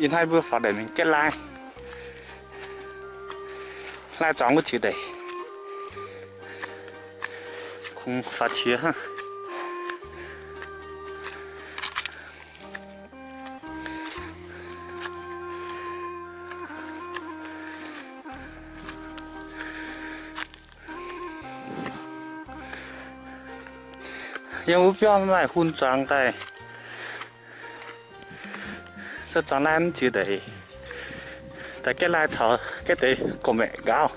Ih hnoi mbuo faaux ndeic mingh gaeqv laai. Laai zuangx wuov jiex ndeic. Kungx faaux qiex hnangv. Yiem wuov biauv maaih hun zuangx daaih. Se zuangx laai jiex ndeic, daaih gaeqv laai caux gaeqv deix gorqv-maeqc nqaauv.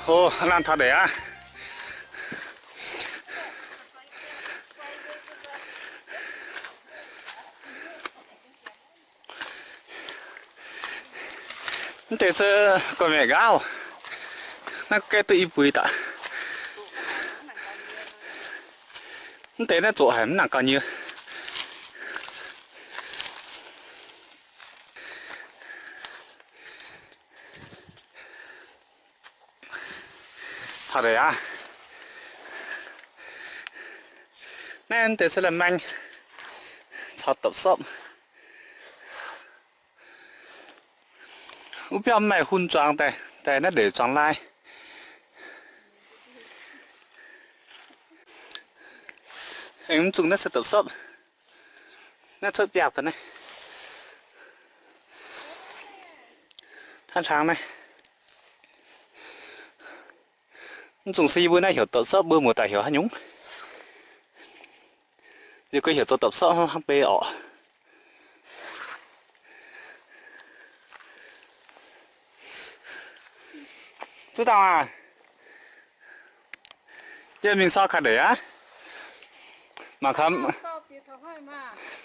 Hov, laanh taux ndeic aqv. Mv deix se gorqv-maeqc nqaauv. Naaiv gaeqv duqv i buix daaih. Mv deix naaiv zoqc haic mv nangc gauh nyei. Taux ndeic aqv. Naaiv deix se la'maeng caux dopc sopv. Wuov biauv maaih hun zuangx daaih, daaih naaiv ndeic zuangx laai. Aengx mv zungh naaiv se dopc sopv. Naaiv cuotv biangh daaih naaiv. Hnangv hlang naaiv. Mv zungh se yie mbuo naaiv heuc dopc sopv, mbuo muoz-doic heuc haaix nyungc? Yie gorngv heuc zoux dopc sopv hnangv beiv orqc. Zuov dangh aac, yie mingh sau kaaix ndeic aqv. Mangc gaax,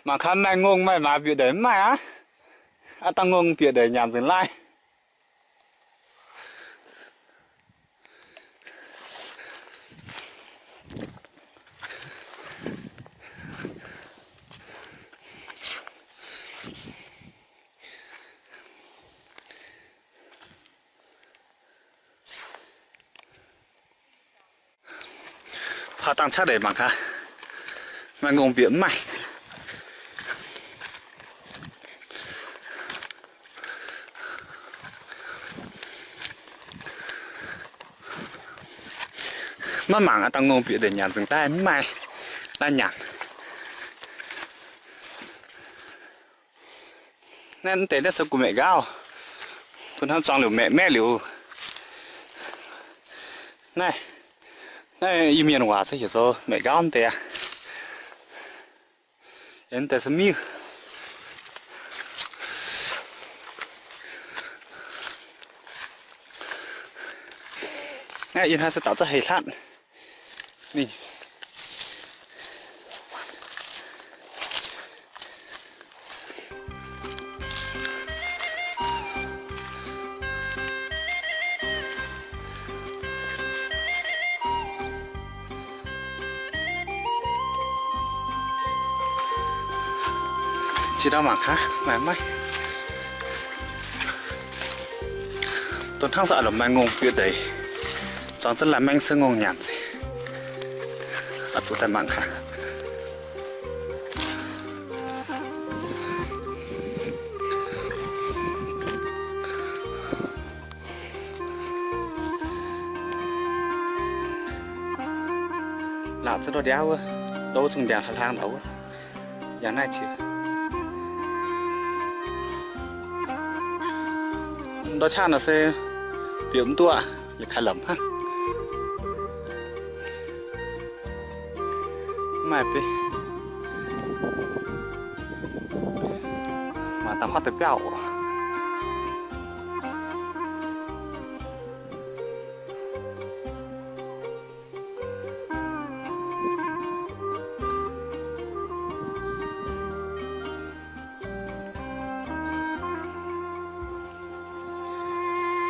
mangc gaax maaih ngongh maaih maaz bieqc ndeic mv maaih aqv. Aav dangh ngongh bieqc ndeic nyanc nzengc laai. Faaux dangh qaqv ndeic mangc gaax, maaih ngongh bieqc mv maaih. Maiv mangc aav dangh ngongh bieqc ndeic nyanc nzengc daaih mv maaih laai nyanc. Naaiv mv deix naaiv se gorqv-maeqc nqaauv. Bun hnamv zuangx liuz maeqc maeqv liuz. Naaiv, naaiv Iu-Mienh waac se heuc zoux maeqc nqaauv mv deix aqv. Aengx mv deix se miuc. Naaiv ih hnoi se daaux za'heix hlatv mingh. Ziex dauh mangc gaax maaih maiv. Dongh hnangv za'gengh maaih ngongh bieqc ndeic. Zuangx zunv la'maengx se ngongh nyanc se. Oix zuqc daaih mangc gaax. Laatc zunv ndortv ndiaav wuov, ndortv wuov zungh ndiangx hlaang hlaang ndortv wuov. Yangh naaiv qiex. Ndortv qaqv nor se bieqc mv duqv, yietc kaaix lamz hnangv. Maaih biauv. Mangc dangh huaav deix biauv oc.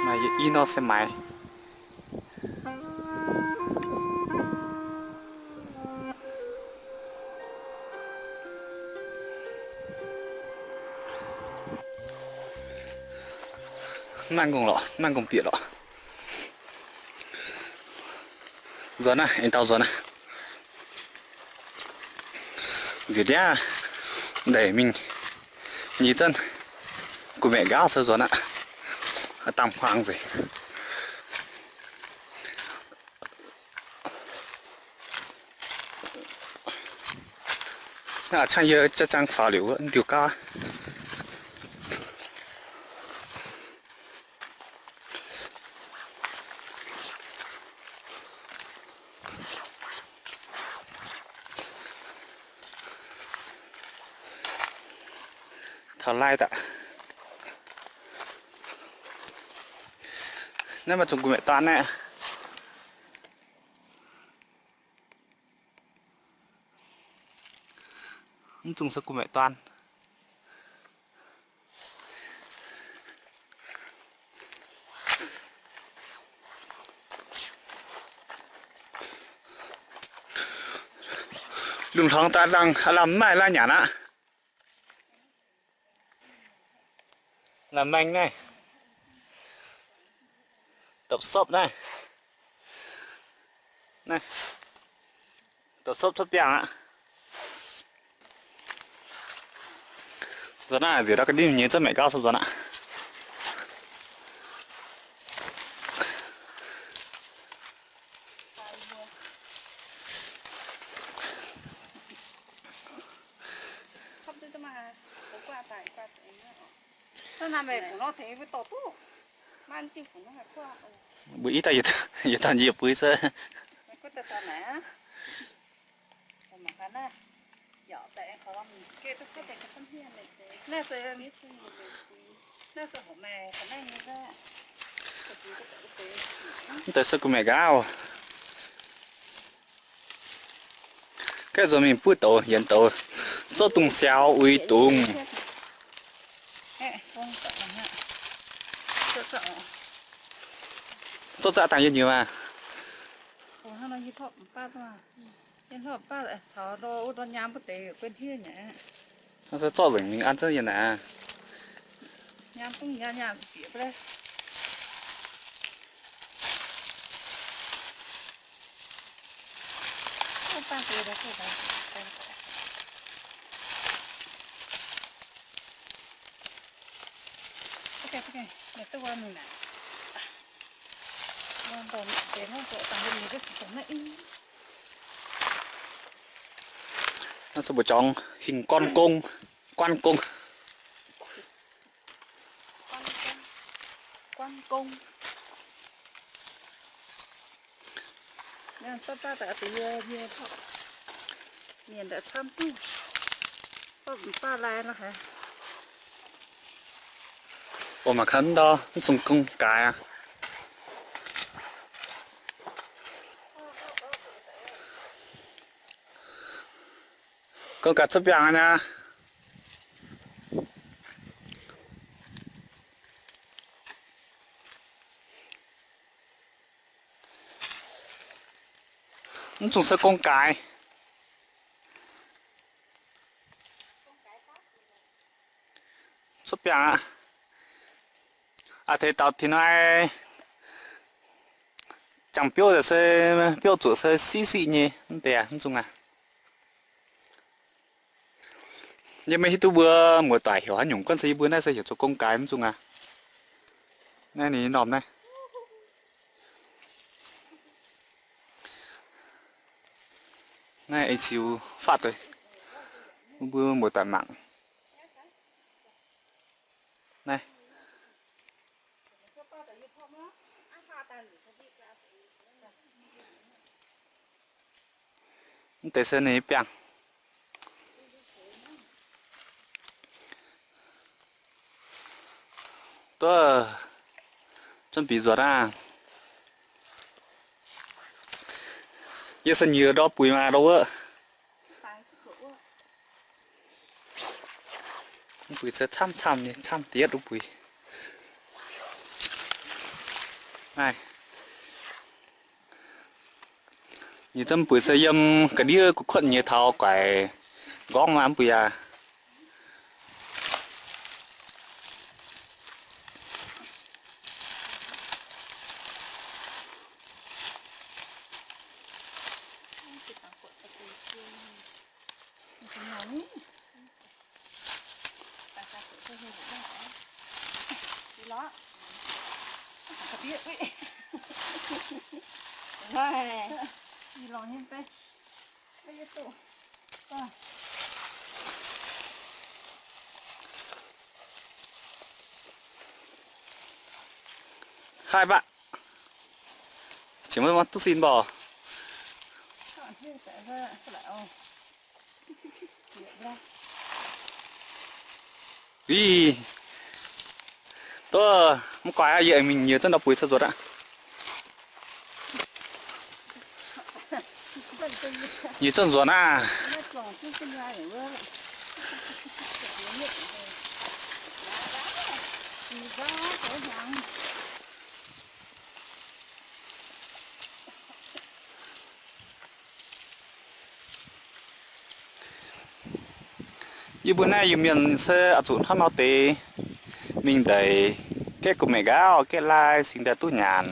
Maaih i norm se maaiz. Maaih ngongh lorqc, maaih ngongh bieqc lorqc. Nzuonx naaiv, aengx dau nzuonx naaiv. Nziex ndiaav ndeic mingh nyei zanc, gu'maeqc nqaauv se nzuonx aqv. Dangh hmuangx nzengc. Naaiv aqc qangv yie jaav zaang faaux liuz wuov diuh gaav. Taux lai daaih. Naaiv maaih zungh gu'maeqc daan naaiv. Mv zungh se gu'maeqc daan. Lungh hlongx daaih dangh aav lamh maaih laaih nyanc aqv. La'maengx naaiv, dopc sopv naaiv, naaiv, dopc sopv cuotv biangh aqv. Nzuonx naaiv, nziex ndau ga'ndiev nyei zanc maengx gauv nzuonx aqv. Mbuo i daaih yietc dauh njiec buix se. Mv deix se gu'maeqc nqaauv. Gaeqv nzuonx mingh buov douz, yienx douz, zorqv dungz siaaux uix dungz. Zorqv zaqv dangh yie nyuoz maah. Naaiv se zorqv nzengc mingh an zunv yie naaic. Naaiv se mbuo juangc hingh guan gong, guan gong. Guan gong. Mienh daaih camv zuqc, baav lai nor haiz. Oc, mangc gaax ndau, mv zungh gong gaaix aqv. Gong gaaix cuotv biangh aqv. Mv zungh se gong gaaix. Cuotv biangh aqv. Aa, deix dauh tin-ai Jangx biouv se, biouv zuqc se siqv siqv nyei, mv deix mv zungh aqv. Yie maiv hiuv duqv mbuo muoz-doic heuc haaix nyungc, gorngv se yie mbuo naaiv se heuc zoux gong gaaix mv zungh aqv. Naaiv ninh norm naaiv. Naaiv aengx siux fatv deix, mbuo muoz-doic mangc. Naaiv. Mv deix se ninh biangh. Duqv, zunv bieqc nzuonx aqv. Yie se nyiex ndorv buix maah, ndorv wuov. Mv buix se camv camv nyei, camv diev wuov buix. Naaiv. Nyiex zunv buix se yiem ga'ndiev gu'kuotv nyiex taux guaix nqorngv maah, mv buix aqv. Haih baac. Qiex maiv duqv sin mborqc. Ih, duqv mv guaix aqv, yie aengx mingh nyiex zunv ndorv buix cuotv nzuonx aqv. Nyiex zunv nzuonx aqv. Yie mbuo naaiv Iu-Mienh se oix zuqc hnamv nor deix mingh ndeic, gaeqv gu'maeqc nqaauv, gaeqv lai singx daaih duqv nyanc.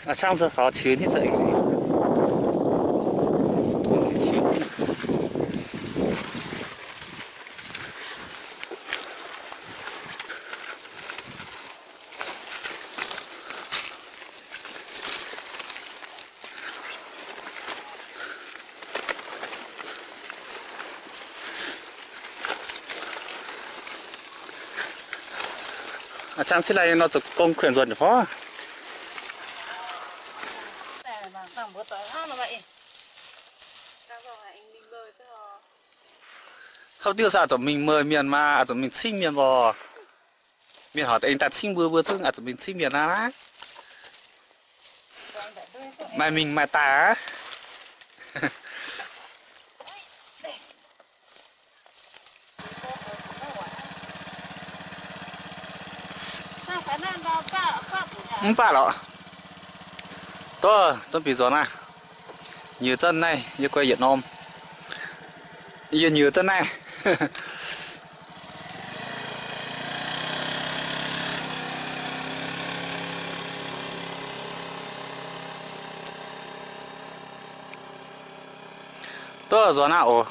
Aa, cangv se faaux qiex nitv za'eix. Aa, cangv ciev lai nor zoux gong kuinx nzuonx nyei fov. Haaix diuh se aa zuqc mingh meuh mienh maa, aa zuqc mingh cingv mienh mborqc. Mienh horpc aengx daaih cingv mbuo, mbuo zungv aa zuqc mingh cingv mienh aqv. Maaih mingh maaih daaih aqv. Mv baac lorqc. Duqv, zunv bieqc nzuonx aqv. Nyiec zunv naaiv yie guai yietc norm. Yie nyiec zunv naaiv. Duqv nzuonx aqv oc.